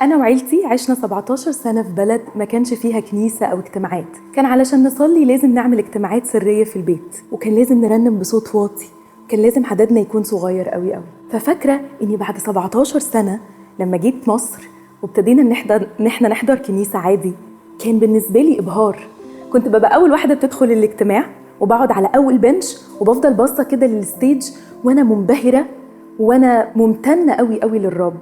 أنا وعيلتي عشنا 17 سنة في بلد ما كانش فيها كنيسة أو اجتماعات. كان علشان نصلي لازم نعمل اجتماعات سرية في البيت، وكان لازم نرنم بصوت واطي، كان لازم عددنا يكون صغير قوي قوي. ففاكرة إني بعد 17 سنة لما جيت مصر وابتدينا إن إحنا نحضر كنيسة عادي، كان بالنسبة لي إبهار. كنت ببقى أول واحدة بتدخل الاجتماع، وبقعد على أول bench وبفضل باصة كده لل stage وأنا منبهرة وأنا ممتنة قوي قوي للرب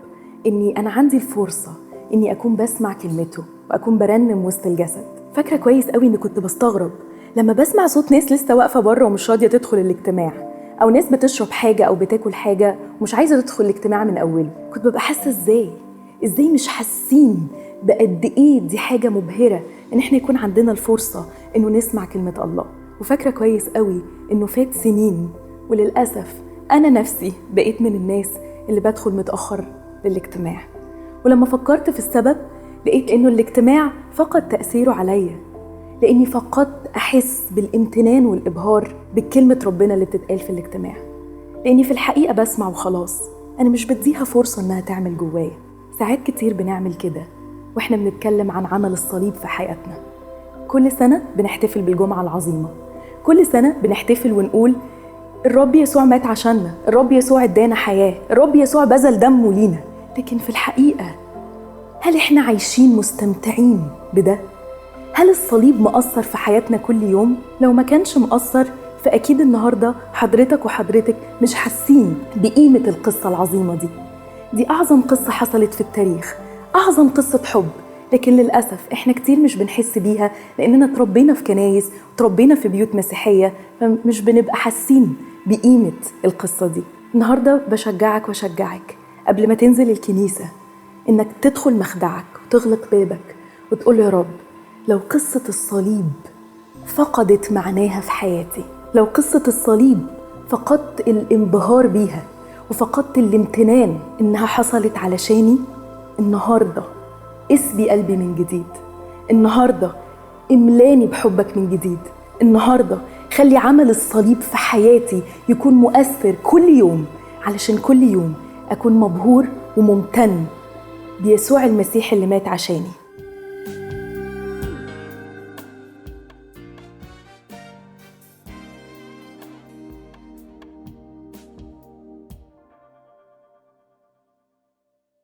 إني أنا عندي الفرصة إني أكون بسمع كلمته وأكون برنم وسط الجسد. فاكرة كويس قوي إني كنت بستغرب لما بسمع صوت ناس لسه واقفة بره ومش راضية تدخل الاجتماع، أو ناس بتشرب حاجة أو بتاكل حاجة ومش عايزة تدخل الاجتماع من أوله. كنت ببقى حاسة إزاي مش حاسين بقد إيه دي حاجة مبهرة إن إحنا يكون عندنا الفرصة إنه نسمع كلمة الله. وفاكرة كويس قوي إنه فات سنين، وللأسف أنا نفسي بقيت من الناس اللي بدخل متأخر للاجتماع. ولما فكرت في السبب لقيت إنه الاجتماع فقد تأثيره عليا، لأني فقدت أحس بالامتنان والإبهار بكلمة ربنا اللي بتتقال في الاجتماع، لأني في الحقيقة بسمع وخلاص، أنا مش بديها فرصة إنها تعمل جوايا. ساعات كتير بنعمل كده وإحنا بنتكلم عن عمل الصليب في حياتنا. كل سنة بنحتفل بالجمعة العظيمة، كل سنة بنحتفل ونقول الرب يسوع مات عشاننا، الرب يسوع ادانا حياة، الرب يسوع بذل دمه لينا. لكن في الحقيقة هل إحنا عايشين مستمتعين بده؟ هل الصليب مأثر في حياتنا كل يوم؟ لو ما كانش مأثر فأكيد النهاردة حضرتك وحضرتك مش حاسين بقيمة القصة العظيمة دي. دي أعظم قصة حصلت في التاريخ، أعظم قصة حب، لكن للأسف إحنا كتير مش بنحس بيها لأننا تربينا في كنايس وتربينا في بيوت مسيحية، فمش بنبقى حاسين بقيمة القصة دي. النهاردة بشجعك وشجعك قبل ما تنزل الكنيسة إنك تدخل مخدعك وتغلق بابك وتقول يا رب، لو قصة الصليب فقدت معناها في حياتي، لو قصة الصليب فقدت الانبهار بيها وفقدت الامتنان إنها حصلت علشاني، النهاردة اسبي قلبي من جديد، النهاردة املاني بحبك من جديد، النهاردة خلي عمل الصليب في حياتي يكون مؤثر كل يوم، علشان كل يوم أكون مبهور وممتن بيسوع المسيح اللي مات عشاني.